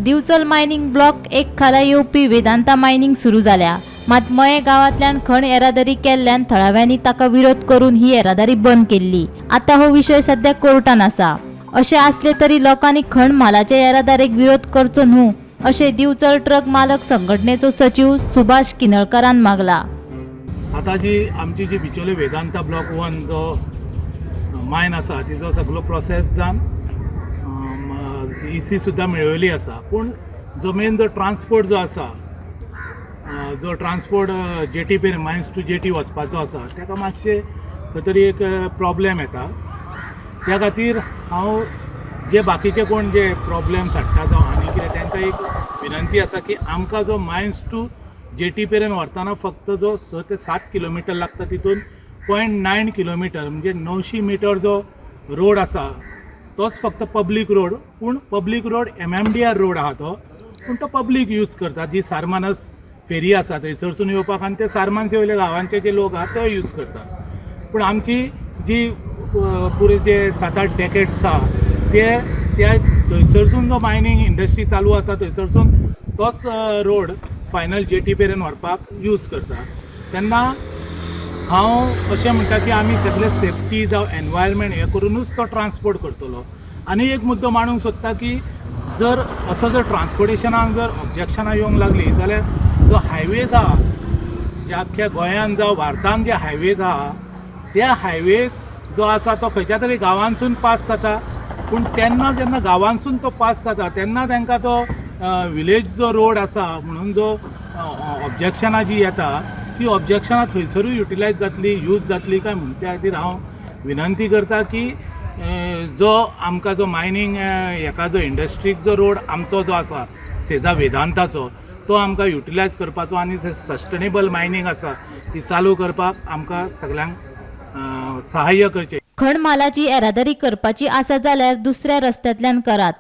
Divchal mining block एक खाला येवपी वेदांता मायनिंग सुरू जाल्या. मात मये गांवांतल्यान खण येरादारी केल्ल्यान थळाव्यांनी ताका विरोध करून ही येरादारी बंद केल्ली. आतां हो विशय सध्या कोर्टान आसा. अशें आसलें तरी लोकांनी खण म्हालाचे येरादारीक विरोध करचो न्हू अशें दिवचल ट्रक मालक संघटनेचो सचीव सुभाष किनळकरान मागला. आतां जी आमची जी बिचोले वेदांता ब्लॉक वन जो मायन आसा तिजो सगलो प्रोसेस जावन ई सी सुद्दां मेळयली आसा. पूण जो मेन जो ट्रान्सपोर्ट जो आसा, जो ट्रान्सपोर्ट जेटी मेरेन, मायन्स टू जेटी वचपाचो आसा, ताका मातशें खंय तरी एक प्रोब्लेम येता. त्या खातीर हांव जे बाकीचे कोण जे प्रॉब्लेम्स हाडटा जावं आनी कितें, तांकां एक विनंती आसा की आमकां जो मायन्स टू जेटी मेरेन व्हरतना फक्त जो 6 ते 7 किलोमिटर लागता, तितून 0.9 किलोमिटर म्हणजे 900 मिटर जो रोड आसा तोच फक्त पब्लीक रोड. पूण पब्लीक रोड एमएमडीआर रोड आहा तो, पूण तो पब्लीक यूज करता. जी सारमानस फेरी आसा थंयसरसून येवपाक आनी ते सारमानसे वयले गांवांचे जे लोक आहा ते यूज करतात. पूण आमची जी पुरे जे 7-8 डेकेड्स आहा ते त्या थंयसरसून जो मायनींग इंडस्ट्री चालू आसा थंयसरसून तोच रोड फायनल जेटी मेरेन व्हरपाक यूज करता. तेन्ना हांव अशें म्हणटा की आमी सगळे सेफ्टी जावं एनवायरमेंट हें करुनूच तो ट्रान्सपोर्ट करतलो. आनी एक मुद्दो मांडूंक सोदता की जर असो जर ट्रान्सपोर्टेशनाक जर ऑब्जेक्शनां येवंक लागलीं जाल्यार जो हायवेज आहा, जे आख्ख्या गोंयान जावं भारतान जे हायवेज आहा, त्या हायवेज जो आसा तो खंयच्या तरी गांवांसून पास जाता. पूण तेन्ना जेन्ना गांवांसून तो पास जाता तेन्ना तांकां तो विलेज जो रोड आसा म्हणून जो ऑब्जेक्शनां जी येता ती ऑब्जेक्शनां थंयसरूय युटिलायज जातली, यूज जातली काय म्हणून. त्या खातीर हांव विनंती करता की जो आमकां जो मायनींग हेका जो इंडस्ट्रीक जो रोड आमचो जो आसा सेजा वेदांताचो, तो आमकां युटिलायज करपाचो आनी सस्टेनेबल मायनींग आसा ती चालू करपाक आमकां सगल्यांक सहाय्य करचें. खण मालाची येरादारी करपाची आसा जाल्यार दुसऱ्या रस्त्यांतल्यान करात.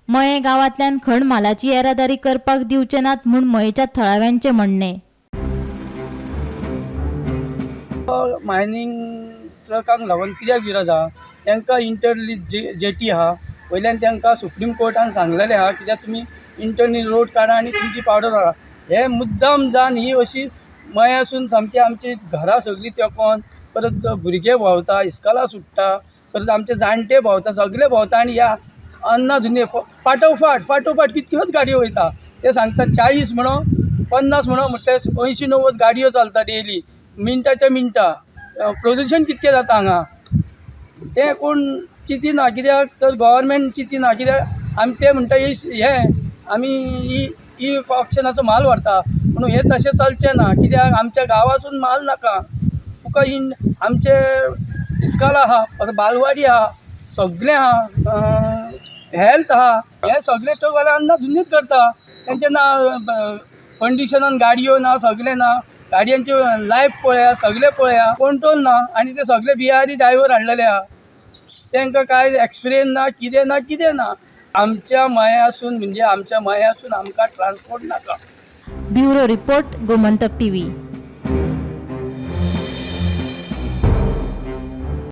मये गांवांतल्यान खण मालाची येरादारी करपाक दिवचे नात म्हूण मयेच्या थळाव्यांचें म्हणणें. मायनींग ट्रकांक लागून कित्याक विरोध आहा? तांकां इंटरनली जे जेटी आहा, वयल्यान तांकां सुप्रीम कोर्टान सांगलेलें आहा, कित्याक तुमी इंटरनल रोड काडा आनी तुमची पावडर व्हरा. हे मुद्दाम जावन ही अशी मयासून सामकी आमची घरां सगळीं तेकोन परत भुरगे भोंवता, इस्कोलां सुट्टा, परत आमचे जाणटे भोंवता, सगळे भोंवता आनी ह्या अन्ना धुने फाटोफाट फाटोफाट कितक्योच गाडयो वयता. ते सांगता 40 म्हणो, 50 म्हणो, म्हटल्यार 80-90 गाडयो चलता डेली, मिनटाच्या मिनटा. प्रदुशण कितकें जाता हांगा तें कोण चिंतिना. कित्याक तर गव्हर्मेंट चिंतिना, कित्याक आमी ते म्हणटा ही हें आमी ही ही ऑक्शनाचो म्हाल व्हरता म्हणून. हें तशें चलचें ना, कित्याक आमच्या गांवासून म्हाल नाका तुका. इन आमचे इस्कोल आहा, परत बालवाडी आहा, सगळें आहा, हेल्थ आहा. हे सगळे ट्रकवाले अन्ना धुनीच करता. तेंचे ना कंडिशनान गाडयो ना, सगळें ना. गाडयांची लायफ पळया, सगळें पळया, कंट्रोल ना. आनी ते सगळे बिहारी ड्रायवर हाडलेले आहा, तांकां कांय एक्सपिरियन्स ना, कितें ना, कितें ना. आमच्या मयासून म्हणजे आमच्या मयासून आमकां ट्रान्सपोर्ट नाका. Bureau report, Gomantak TV.